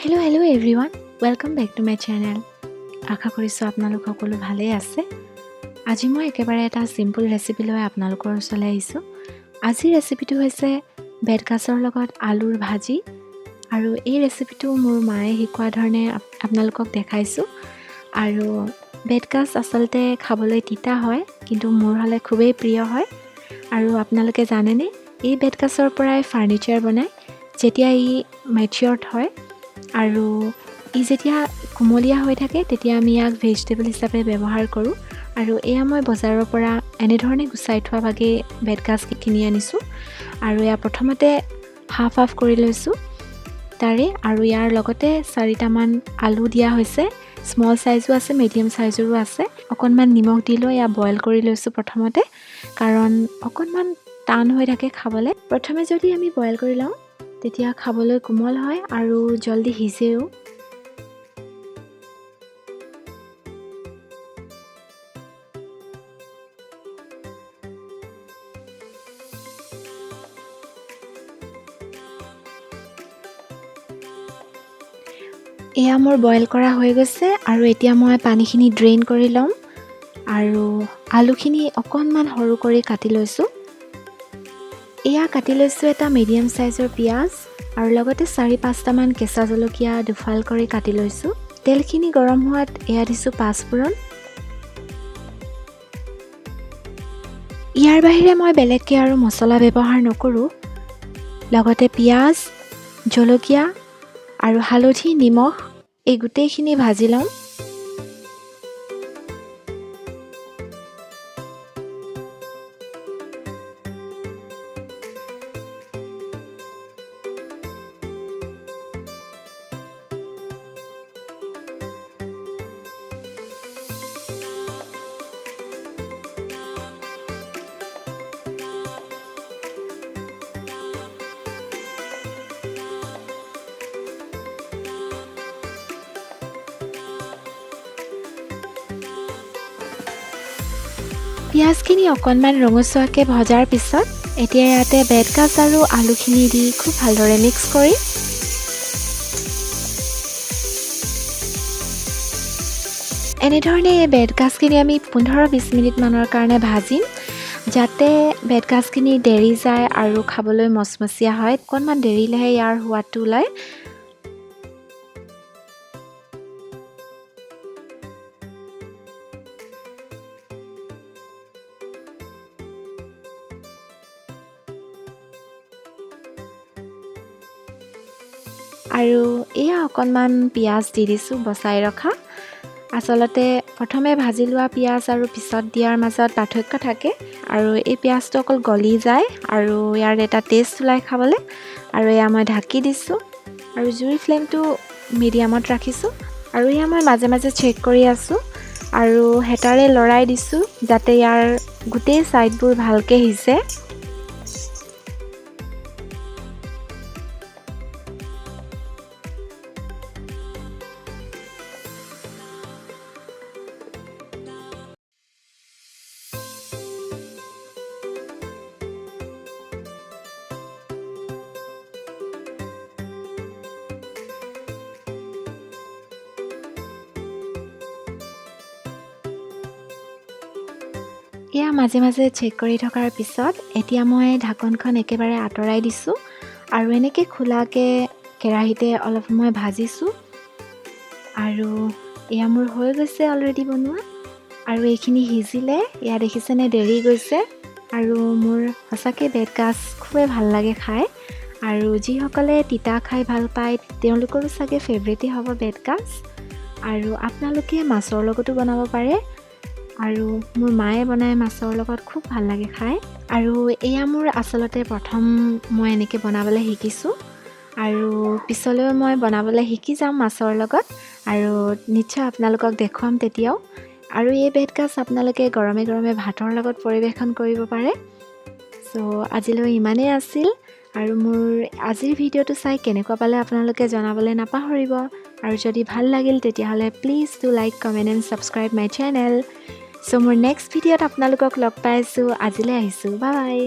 Hello, hello everyone, welcome back to my channel. আশা কৰিছোঁ আপোনালোক সকলো ভালেই আছে। আজি মই একেবাৰে এটা চিম্পুল ৰেচিপি লৈ আপোনালোকৰ ওচৰলৈ আহিছোঁ। আজিৰ ৰেচিপিটো হৈছে বেতগাজৰ লগত আলুৰ ভাজি আৰু এই ৰেচিপিটো মোৰ মায়ে শিকোৱা ধৰণে আপোনালোকক দেখাইছোঁ। আৰু বেতগাজ আচলতে খাবলৈ তিতা হয়, কিন্তু মোৰ হ'লে খুবেই প্ৰিয় হয়। আৰু আপোনালোকে জানেনে, এই বেতগাজৰ পৰাই ফাৰ্ণিচাৰ বনায় যেতিয়া ই মেচিয়ৰ্ড হয়। আৰু ই যেতিয়া কুমলীয়া হৈ থাকে, তেতিয়া আমি ইয়াক ভেজিটেবল হিচাপে ব্যৱহাৰ কৰোঁ। আৰু এয়া মই বজাৰৰ পৰা এনেধৰণে গুচাই থোৱা ভাগেই বেতগাজ কিনি আনিছোঁ আৰু এয়া প্ৰথমতে হাফ হাফ কৰি লৈছোঁ তাৰে। আৰু ইয়াৰ লগতে চাৰিটামান আলু দিয়া হৈছে। স্মল চাইজো আছে, মিডিয়াম চাইজৰো আছে। অকণমান নিমখ দি লৈ এয়া বইল কৰি লৈছোঁ প্ৰথমতে, কাৰণ অকণমান টান হৈ থাকে খাবলৈ। প্ৰথমে যদি আমি বইল কৰি লওঁ, তেতিয়া খাবলৈ কোমল হয় আৰু জল্দি সিজেও। এয়া মোৰ বইল কৰা হৈ গৈছে আৰু এতিয়া মই পানীখিনি ড্ৰেইন কৰি ল'ম আৰু আলুখিনি অকণমান সৰু কৰি কাটি লৈছোঁ। এয়া কাটি লৈছোঁ এটা মিডিয়াম চাইজৰ পিঁয়াজ আৰু লগতে চাৰি পাঁচটামান কেঁচা জলকীয়া দুফাল কৰি কাটি লৈছোঁ। তেলখিনি গৰম হোৱাত এয়া দিছোঁ পাঁচফোৰণ। ইয়াৰ বাহিৰে মই বেলেগকৈ আৰু মছলা ব্যৱহাৰ নকৰোঁ। লগতে পিঁয়াজ, জলকীয়া আৰু হালধি, নিমখ এই গোটেইখিনি ভাজি ল'ম। পিঁয়াজখিনি অকণমান ৰঙচুৱাকৈ ভজাৰ পিছত এতিয়া ইয়াতে বেতগাজ আৰু আলুখিনি দি খুব ভালদৰে মিক্স কৰি এনেধৰণে এই বেতগাজখিনি আমি 15-20 মিনিটমানৰ কাৰণে ভাজিম, যাতে বেতগাজখিনি দেৰি যায় আৰু খাবলৈ মচমচীয়া হয়। অকণমান দেৰিলেহে ইয়াৰ সোৱাদটো ওলায়। আৰু এয়া অকণমান পিঁয়াজ দি দিছোঁ বচাই ৰখা। আচলতে প্ৰথমে ভাজি লোৱা পিঁয়াজ আৰু পিছত দিয়াৰ মাজত পাৰ্থক্য থাকে আৰু এই পিঁয়াজটো অকল গলি যায় আৰু ইয়াৰ এটা টেষ্ট ওলায় খাবলৈ। আৰু এয়া মই ঢাকি দিছোঁ আৰু জুইৰ ফ্লেমটো মিডিয়ামত ৰাখিছোঁ। আৰু এয়া মই মাজে মাজে চেক কৰি আছোঁ আৰু হেতাৰে লৰাই দিছোঁ, যাতে ইয়াৰ গোটেই ছাইডবোৰ ভালকৈ সিজে। এয়া মাজে মাজে চেক কৰি থকাৰ পিছত এতিয়া মই ঢাকনখন একেবাৰে আঁতৰাই দিছোঁ আৰু এনেকৈ খোলাকৈ কেৰাহীতে অলপ সময় ভাজিছোঁ। আৰু এয়া মোৰ হৈ গৈছে অলৰেডি বনোৱা আৰু এইখিনি সিজিলে। এয়া দেখিছেনে, দেৰি গৈছে। আৰু মোৰ সঁচাকৈ বেতগাজ খুবেই ভাল লাগে খাই আৰু যিসকলে তিতা খাই ভাল পায়, তেওঁলোকৰো চাগে ফেভৰেটেই হ'ব বেতগাজ। আৰু আপোনালোকে মাছৰ লগতো বনাব পাৰে আৰু মোৰ মায়ে বনায় মাছৰ লগত, খুব ভাল লাগে খাই। আৰু এয়া মোৰ আচলতে প্ৰথম মই এনেকৈ বনাবলৈ শিকিছোঁ আৰু পিছলৈও মই বনাবলৈ শিকি যাম মাছৰ লগত আৰু নিশ্চয় আপোনালোকক দেখুৱাম তেতিয়াও। আৰু এই বেতগাজ আপোনালোকে গৰমে গৰমে ভাতৰ লগত পৰিৱেশন কৰিব পাৰে। চ' আজিলৈ ইমানেই আছিল আৰু মোৰ আজিৰ ভিডিঅ'টো চাই কেনেকুৱা পালে আপোনালোকে জনাবলৈ নাপাহৰিব। আৰু যদি ভাল লাগিল, তেতিয়াহ'লে please do like, comment and subscribe my channel. So মোৰ নেক্সট ভিডিঅ'ত আপোনালোকক লগ পাই আছোঁ। আজিলৈ আহিছোঁ, বাই।